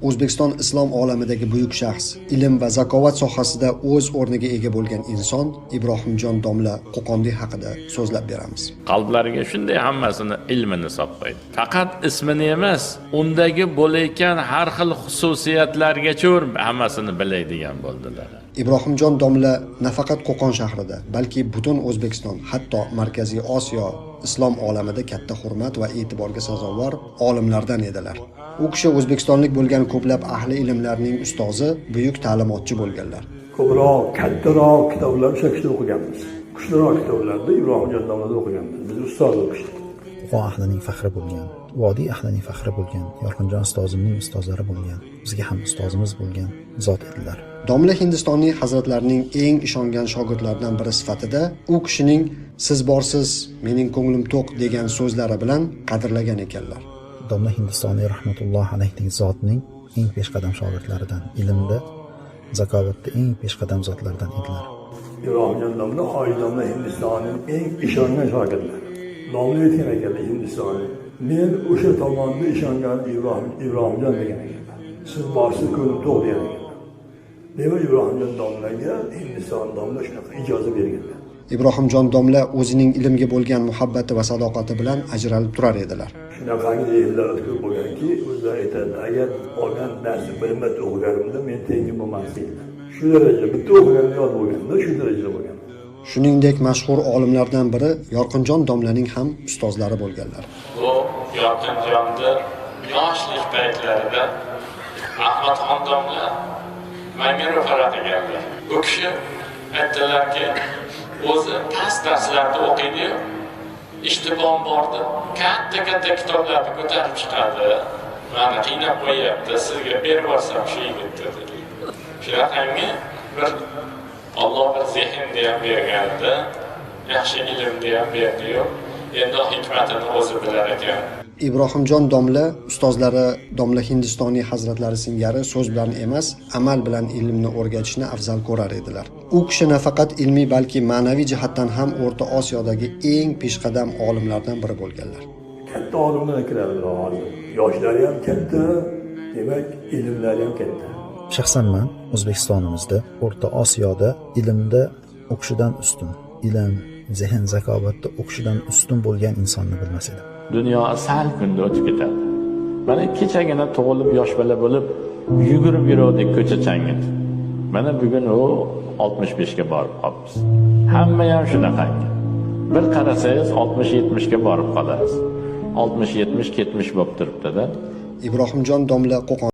O'zbekiston islom olamidagi buyuk shaxs, ilm va zakovat sohasida o'z o'rniga ega bo'lgan inson Ibrohimjon domla Qo'qondiy haqida so'zlab beramiz. Qalblariga shunday hammasini ilmini solib qo'ydi. Faqat ismini emas, undagi bo'layotgan har xil xususiyatlargacha hammasini biladigan bo'ldilar. Ibrohimjon domla nafaqat Qo'qon shahrida, balki butun O'zbekiston, hatto Markaziy Osiyo islom olamida katta hurmat va e'tiborga sazovor olimlardan edilar. U kishi o'zbekistonlik bo'lgan ko'plab ahli ilmlarning ustozi, buyuk ta'limotchi bo'lganlar. Ko'proq, kattaroq kitoblar o'sha kishida o'qiganmiz. Kuchliroq kitoblarni Ibrohimjon domlada o'qiganmiz. Biz ustoz u kishi. Qo'qon ahlining faxri bo'lgan, vodiy ahlining faxri bo'lgan, Yorqinjon ustozimning ustozlari bo'lgan, bizga ham ustozimiz bo'lgan zot edilar. Domla Hindistonning hazratlarining eng ishongan shogirdlaridan biri sifatida u kishining "Siz borsiz, mening ko'nglim to'q" degan so'zlari bilan qadrlagan ekanlar. Domla Hindistoniy rahmatulloh alayhi zotning eng peshqadam shogirdlaridan, ilmda, zakovatda eng peshqadam zotlardan edilar. Ibrohimjon domla Hoji domla Hindistonning eng ishongan shogirdlari. Domla aytgan ekanlar Hindistonning. Men o'sha tomonda ishongan Ibrohimjon degan ekanlar. Siz borsiz ko'nglim to'q degan ekanlar. Demak, Ibrohimjon domlaga Hindiston domla shunaqa ijoza berganlar. Ibrohimjon domla o'zining ilmga bo'lgan muhabbati va sadoqati bilan ajralib turar edilar. Shunaqangi yillar o'tkazib bo'lganki, o'zlari aytadi, agar olgan darsni bir marta o'qiganimda men tengim bo'lmas edilar. Shu daraja bitta o'qiganimda yod bo'lganda shu darajada bo'lgan. Shuningdek, mashhur olimlardan biri Yorqinjon domlaning ham ustozlari bo'lganlar. Bu Yorqinjonni yoshlik paytlarida Ahmadxon domla manga ro'para qilganlar. U kishi aytdilarki, o'zi past darslarda o'qiydi-yu, ishtibon bordi, katta-katta kitoblarni ko'tarib chiqadi. Mani qiynab qo'yyapti, sizga berib yuborsam shu yigitni dedi. Shunaqangi bir Alloh bir zehnni ham bergandi, yaxshi ilmni ham berdi-yu, endi hikmatini o'zi bilar ekan. Ibrohimjon domla ustozlari domla Hindistoniy hazratlari singari so'z bilan emas, amal bilan ilmni o'rgatishni afzal ko'rar edilar. U kishi nafaqat ilmiy, balki ma'naviy jihatdan ham O'rta Osiyodagi eng peshqadam olimlardan biri bo'lganlar. Katta olimlar kiradi hozir. Yoshlari ham katta, demak, ilmlari ham katta. Shaxsan man O'zbekistonimizda, O'rta Osiyoda ilmda u kishidan ustun, ilm, zehn, zakovatda u kishidan ustun bo'lgan insonni bilmas edim. Dunyo sal kunda o'tib ketadi. Mana kechagina tug'ilib, yosh bola bo'lib yugurib yuruvdik ko'cha changit. Mana bugun u 65 ga borib qolibmiz. Hamma ham shunaqangi. Bir qarasangiz 60-70 ga borib qolasiz. 60-70 ketmish bo'lib turibdi-da. Ibrohimjon domla Qo'qon